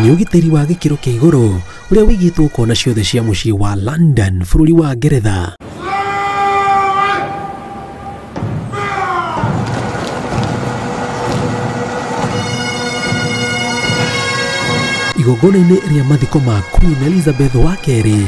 Nĩ ũgitĩri wa gĩkĩro kĩa igũrũ ũrĩa wĩigĩtwo kona ciothe cia mũciĩ wa London bũrũri wa Ngeretha. Igongona-inĩ rĩa mathiko ma Queen Elizabeth wa kerĩ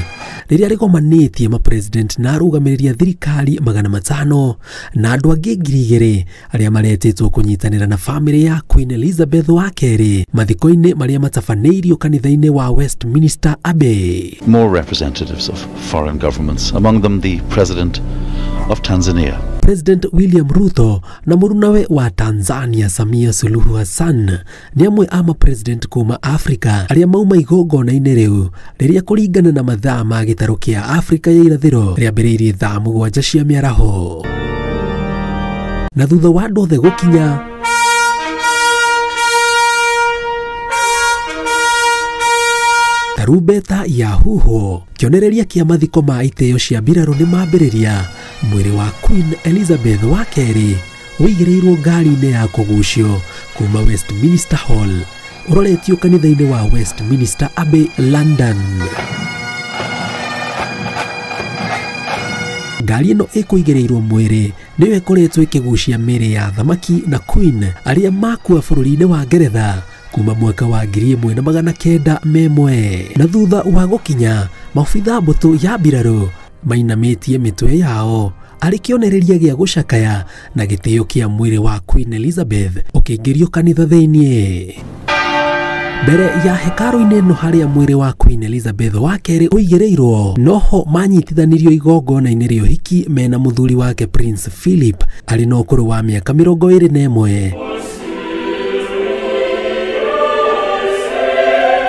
rĩrĩa rĩgomanĩtie mapresident na arũgamĩrĩri a thirikari 500 na andũ angĩ 2,000 arĩa maretĩtwo kũnyitanĩra na bamĩrĩ ya Queen Elizabeth wa kerĩ mathiko-inĩ marĩa matabanĩirio kanitha-inĩ wa Westminster Abbey. More representatives of foreign governments, among them the President of Tanzania. President William Ruto na mũrunawe wa Tanzania Samia Suluhu Hassan nĩ amwe a mapresident kuma Afrika arĩa mauma igongona-inĩ rĩu rĩrĩa kũringana na mathaa ma gĩtarũ kĩa Afrika ya irathĩro rĩambĩrĩirie thaa 7 cia mĩaraho. Na thutha wa andũ othe gũkinya, tarumbeta ya huho kĩonereria kĩa mathiko ma itĩo cia mbirarũ nĩ mambĩrĩria. Mwĩrĩ wa Queen Elizabeth wa kerĩ ũigĩrĩirwo ngari-inĩ ya kũgucio kuma Westminster Hall ũroretio kanitha-inĩ wa Westminster Abbey, London. Ngari ĩno ĩkũigĩrĩirwo mwĩrĩ nĩyo ĩkoretwo ĩkĩgucia mĩĩrĩ ya thamaki na Queen arĩa makua bũrũri-inĩ wa Ngeretha kuma mwaka wa 1901. Na thutha wa gũkinya, maobitha mbũtũ ya mbirarũ mainamĩtie mĩtwe yao arĩ kĩonereria gĩa gũcakaya na gĩtĩo kĩa mwĩrĩ wa Queen Elizabeth ũkĩingĩrio kanitha thĩiniĩ. Mbere ya hekarũ-inĩ ĩno harĩa mwĩrĩ wa Queen Elizabeth wa kerĩ ũigĩrĩirwo noho manyitithanirio igongona-inĩ rĩa ũhiki mena mũthuri wake Prince Philip arĩ na ũkũrũ wa mĩaka 21.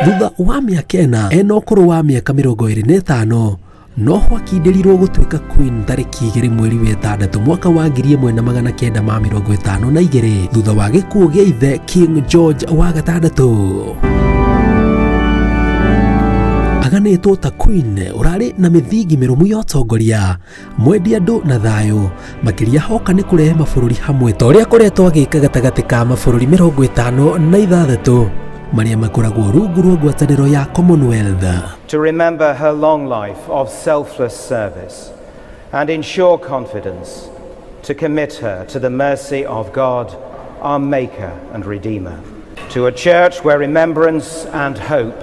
Thutha wa mĩaka ĩna ena ũkũrũ wa mĩaka 25 noho akindĩrirwo gũtuĩka Queen tarĩki 2 mweri wa 6 mwaka wa 1952 thutha wa gĩkuũ gĩa ithe King George wa 6. Aganĩtwo ta Queen ũrarĩ na mĩthingi mĩrũmu ya ũtongoria, mwendi andũ na thayũ, makĩria hoka nĩ kũrehe mabũrũri hamwe ta ũrĩa akoretwo agĩka gatagatĩ ka mabũrũri 56 marĩa makoragwo rungu rwa ngwatanĩro ya Commonwealth. To remember her long life of selfless service and ensure confidence to commit her to the mercy of God, our Maker and Redeemer. To a church where remembrance and hope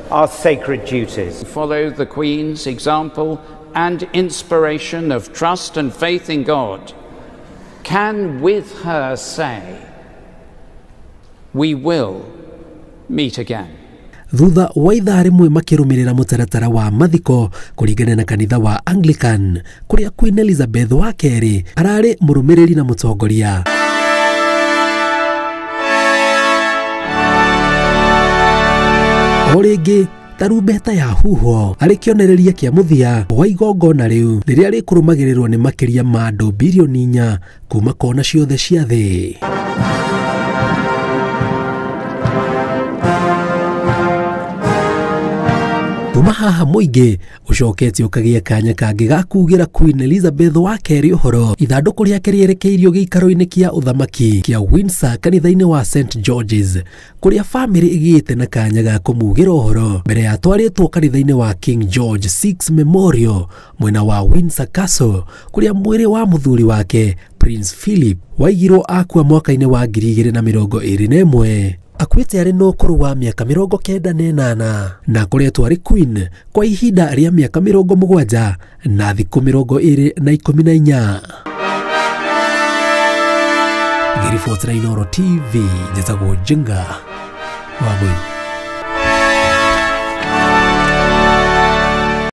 are sacred duties. Follow the Queen's example and inspiration of trust and faith in God, can with her say, we will meet again. Thutha wa ithaa rĩmwe makĩrũmĩrĩra mũtaratara wa mathiko kũringana na kanitha wa Anglican kũrĩa Queen Elizabeth wa kerĩ ararĩ mũrũmĩrĩri na mũtongoria. O rĩngĩ tarumbeta ya huho arĩ kĩonereria kĩa mũthia wa igongona rĩu rĩrĩa rĩkũrũmagĩrĩrwo nĩ makĩria ma andũ bilioni 4 kuma kona ciothe cia thĩ. Kuma haha mũingĩ ũcokete ũkagĩa kanya kangĩ ga kugĩra Queen Elizabeth wa kerĩ ũhoro. Ithandũkũ rĩake rĩerekeirio gĩikaro-inĩ kĩa ũthamaki kĩa Windsor kanitha-inĩ wa St George's kũrĩa bamĩrĩ ĩgĩte na kanya ga kũmugĩra ũhoro mbere ya atwarĩtwo kanitha-inĩ wa King George VI Memorial mwena wa Windsor Castle kũrĩa mwĩrĩ wa mũthuri wake Prince Philip waigirwo akua mwaka-inĩ wa 2021. Akuĩte arĩ na ũkũrũ wa mĩaka 98 na akoretwo arĩ Queen kwa ihinda rĩa mĩaka 70 na thikũ 214. Ngĩribotera Inooro TV, njĩtagwo Njenga wa Mũi.